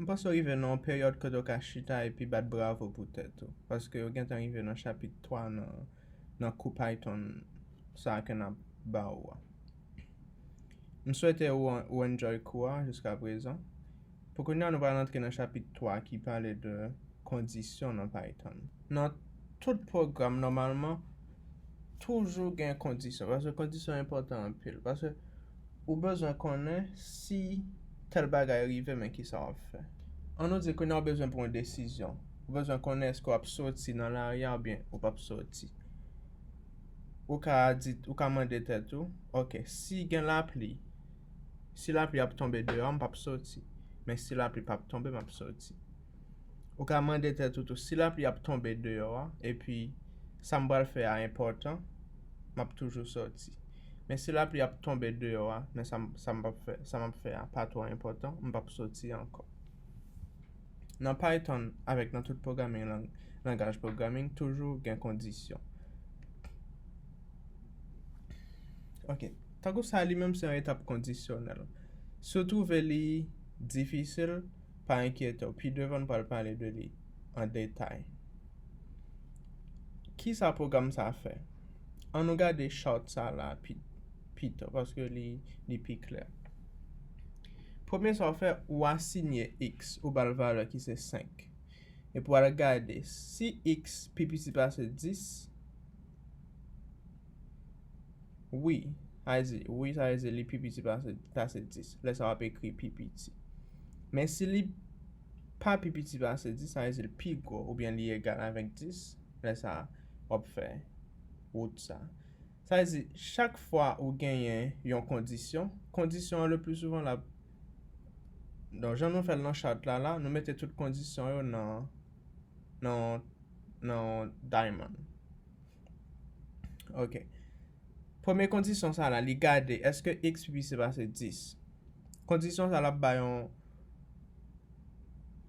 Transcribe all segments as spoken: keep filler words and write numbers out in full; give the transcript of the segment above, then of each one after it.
M panse w rive nan yon peryòd kote w ka chita epi bat bravo pou tèt ou, paske w gentan rive nan chapit twa nan, nan kou Python sa a ke n ap ba ou a. M swete ou, ou enjoy kou a jiska prezan. Pou kounye a, nou pral antre nan chapit twa ki pale de kondisyon nan Python. Nan tout pwogram, nòmalman, toujou gen kondisyon, paske kondisyon enpòtan anpil. Paske ou bezwen konnen si tèl bagay rive, men kisa w ap fè. Ann nou di kounye a w bezwen pran yon desizyon. Ou bezwen konnen èske w ap soti nan lari a oubyen ou p ap soti. Ou ka di, ou ka mande tèt ou, ok, si gen lapli, si lapli ap tonbe deyò a, m p ap soti. Men si lapli p ap tonbe, m ap soti. Ou ka mande tèt ou tou, si lapli ap tonbe deyò a, epi sa m pral fè a enpòtan, m ap toujou soti. Men si lapli ap tonbe deyò a, men sa m, sa m p ap fè, sa m ap fè a pa twò enpòtan, m p ap soti ankò. Nan Python, avèk nan tout programming, lang-, langaj programming, toujou gen kondisyon. Ok. Tankou sa, li menm se yon etap kondisyonèl. Si w twouve li difisil, pa enkyete w. Pi devan, n pral pale de li an detay. Kisa pwogram sa a fè? Ann nou gade chart sa a la pi, pito, paske li, li pi klè. Premye sa w fè, ou asinye x, ou ba l valè ki se senk. Epi w al gade, si x pi piti pase dis, wi, sa vle di, wi, sa vle di li pi piti pase, pase dis. Lè sa a w ap ekri pi piti. Men si li pa pi piti pase dis, sa vle di li pi gwo, oubyen li egal avèk dis, lè sa a, w ap fè wout sa. Sa vle di, chak fwa ou genyen yon kondisyon, kondisyon an le pli souvan l ap, donk, jan nou fè l nan chart la, la, nou mete tout kondisyon yo nan, nan, nan diamond. Ok. Premye kondisyon sa la, li gade, èske x pi piti pase dis? Kondisyon sa la ap ba yon,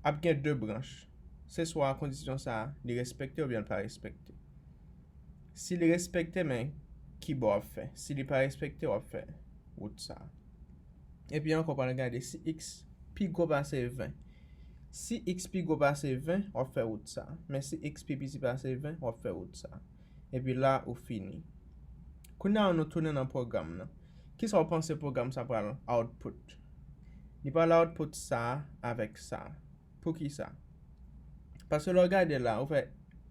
ap gen de branch. Se swa kondisyon sa a, li respekte oubyen l pa respekte. Si li respekte, men ki bò w ap fè. Si li pa respekte, w ap fè wout sa a. Epi ankò, pral gade si x pi gwo pase ven. Si x pi gwo pase ven, w ap fè wout sa a. Men si x pi piti pase ven, w ap fè wout sa a. Epi la, ou fini. Kounye a, nou tounen nan pwogram nan. Kisa w panse pwogram sa pral output? Li pral output sa a avèk sa a. Poukisa? Paske lè w gade la, ou fè,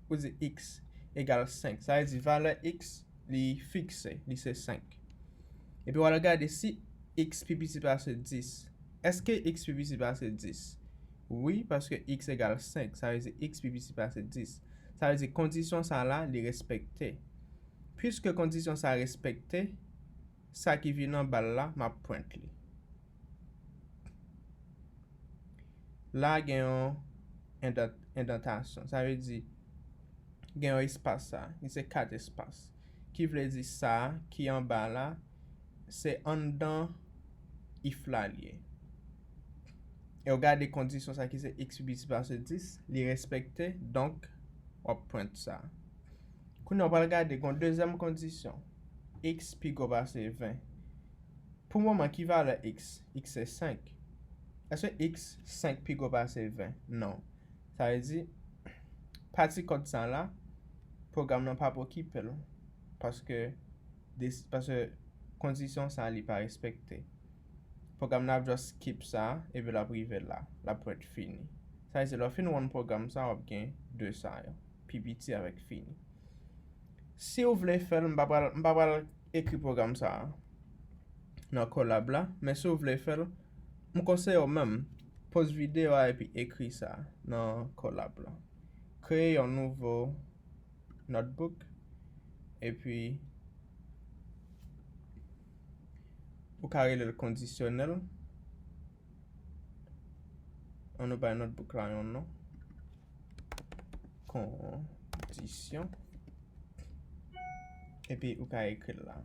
ou di x egal senk. Sa vle di valè x, li fikse, li se senk. Epi w al gade si x pi piti pase dis. Èske x pi piti pase dis? Wi, paske x egal senk. Sa vle di x pi piti pase dis. Sa vle di kondisyon sa la, li respekte. Piske kondisyon sa respekte, sa ki vin anba l la, m ap print li. La gen yon endan-, endantasyon. Sa vle di, gen yon espas sa. Li se kat espas. Ki vle di sa ki anba la, se anndan if la l ye. E w gade kondisyon sa ki se x pi piti pase dis, li respekte, donk, w ap print sa. Kounye a, w pral gade, gen yon dezyèm kondisyon. X pi gwo pase ven. Pou moman, ki valè x? X se senk. Èske x senk pi gwo pase ven? Non. Sa vle di, pati kòd sa la, pwogram nan p ap okipe l. Paske, des-, paske kondisyon sa li pa respekte. Pwogram nan ap just skip sa, epi l ap rive la. L ap print fini. Sa vle di, lè w fin run pwogram sa, w ap gen de sa yo. Pi piti avèk fini. Si w vle fè l, m pa pral, m pa pral ekri pwogram sa a nan Colab la, men si w vle fè l, m konseye w menm, poz videyo a epi ekri sa nan Colab la. Kreye yon nouvo notebook, epi ou ka rele l kondisyonèl. Ann nou bay notebook la yon non. Kondisyon. Epi ou ka ekri l la.